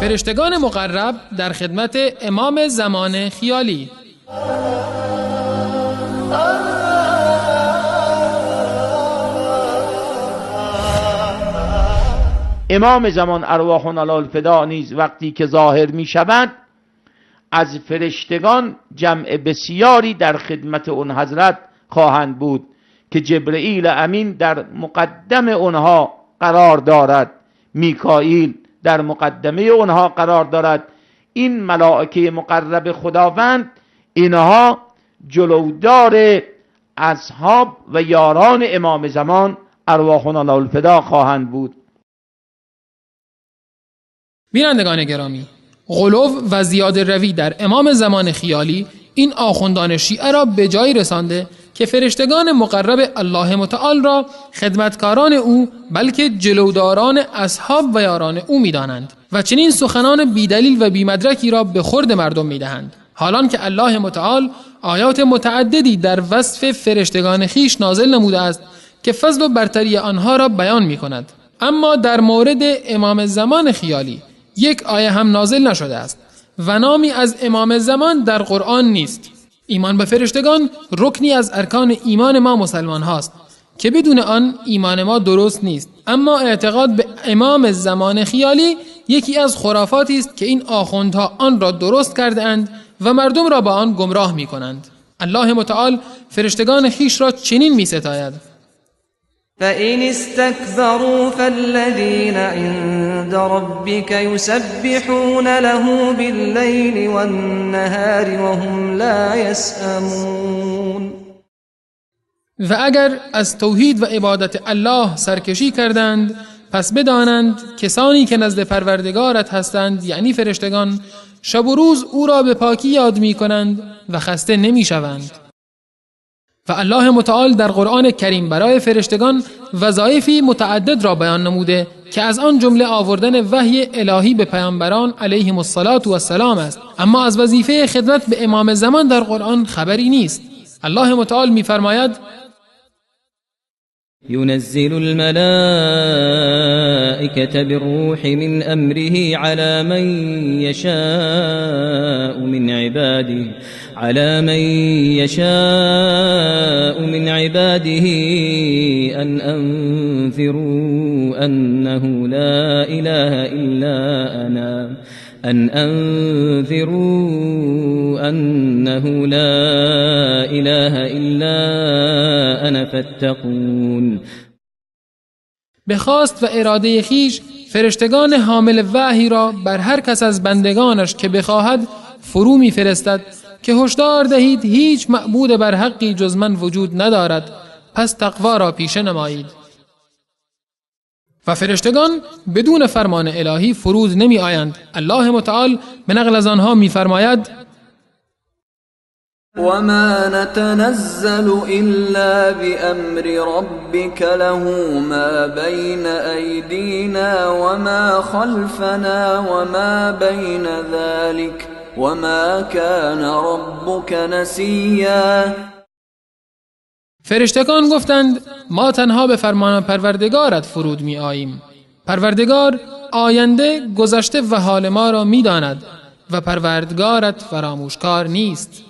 فرشتگان مقرب در خدمت امام زمان خیالی. امام زمان ارواحنا له الفدا نیز وقتی که ظاهر می شود از فرشتگان جمع بسیاری در خدمت اون حضرت خواهند بود که جبرئیل امین در مقدم اونها قرار دارد، میکائیل در مقدمه اونها قرار دارد. این ملائکه مقرب خداوند اینها جلودار اصحاب و یاران امام زمان ارواحنا له الفدا خواهند بود. بینندگان گرامی، غلو و زیاده روی در امام زمان خیالی این آخوندان شیعه را به جایی رسانده که فرشتگان مقرب الله متعال را خدمتکاران او بلکه جلوداران اصحاب و یاران او می‌دانند و چنین سخنان بیدلیل و بیمدرکی را به خورد مردم می‌دهند، حالان که الله متعال آیات متعددی در وصف فرشتگان خیش نازل نموده است که فضل و برتری آنها را بیان می‌کند. اما در مورد امام زمان خیالی یک آیه هم نازل نشده است و نامی از امام زمان در قرآن نیست. ایمان به فرشتگان رکنی از ارکان ایمان ما مسلمان هاست که بدون آن ایمان ما درست نیست. اما اعتقاد به امام زمان خیالی یکی از خرافاتی است که این آخوندها آن را درست کرده اند و مردم را با آن گمراه می کنند. الله متعال فرشتگان خیش را چنین می ستاید: فإن استكبروا فالذين عند ربك يسبحون له بالليل والنهار وهم لا يسأمون. و اگر از توحید و عبادت الله سرکشی کردند پس بدانند کسانی که نزد پروردگارت هستند، یعنی فرشتگان، شب و روز او را به پاکی یاد می کنند و خسته نمی شوند. و الله متعال در قرآن کریم برای فرشتگان وظایفی متعدد را بیان نموده که از آن جمله آوردن وحی الهی به پیامبران علیهم الصلاة والسلام است. اما از وظیفه خدمت به امام زمان در قرآن خبری نیست. الله متعال می‌فرماید: ينزل الملائكة بالروح من أمره على من يشاء من عباده على من يشاء من عباده أن أنذروا أنه لا إله إلا أنا أن أنذروا أنه لا إله إلا أنا فاتقون. به خواست و اراده خیش فرشتگان حامل وحی را بر هر کس از بندگانش که بخواهد فرو می‌فرستد که هشدار دهید هیچ معبود بر حقی جز من وجود ندارد، پس تقوا را پیشه نمایید. و فرشتگان بدون فرمان الهی فرود نمی آیند. الله متعال به نقل از آنها می فرماید: وما نتنزل إلا بأمر ربك له ما بين أيدينا وما خلفنا وما بين ذلك وما كان ربك نسيا. فرشتگان گفتند ما تنها به فرمان پروردگارت فرود می آییم. پروردگار آینده، گذشته و حال ما را می داند و پروردگارت فراموشکار نیست.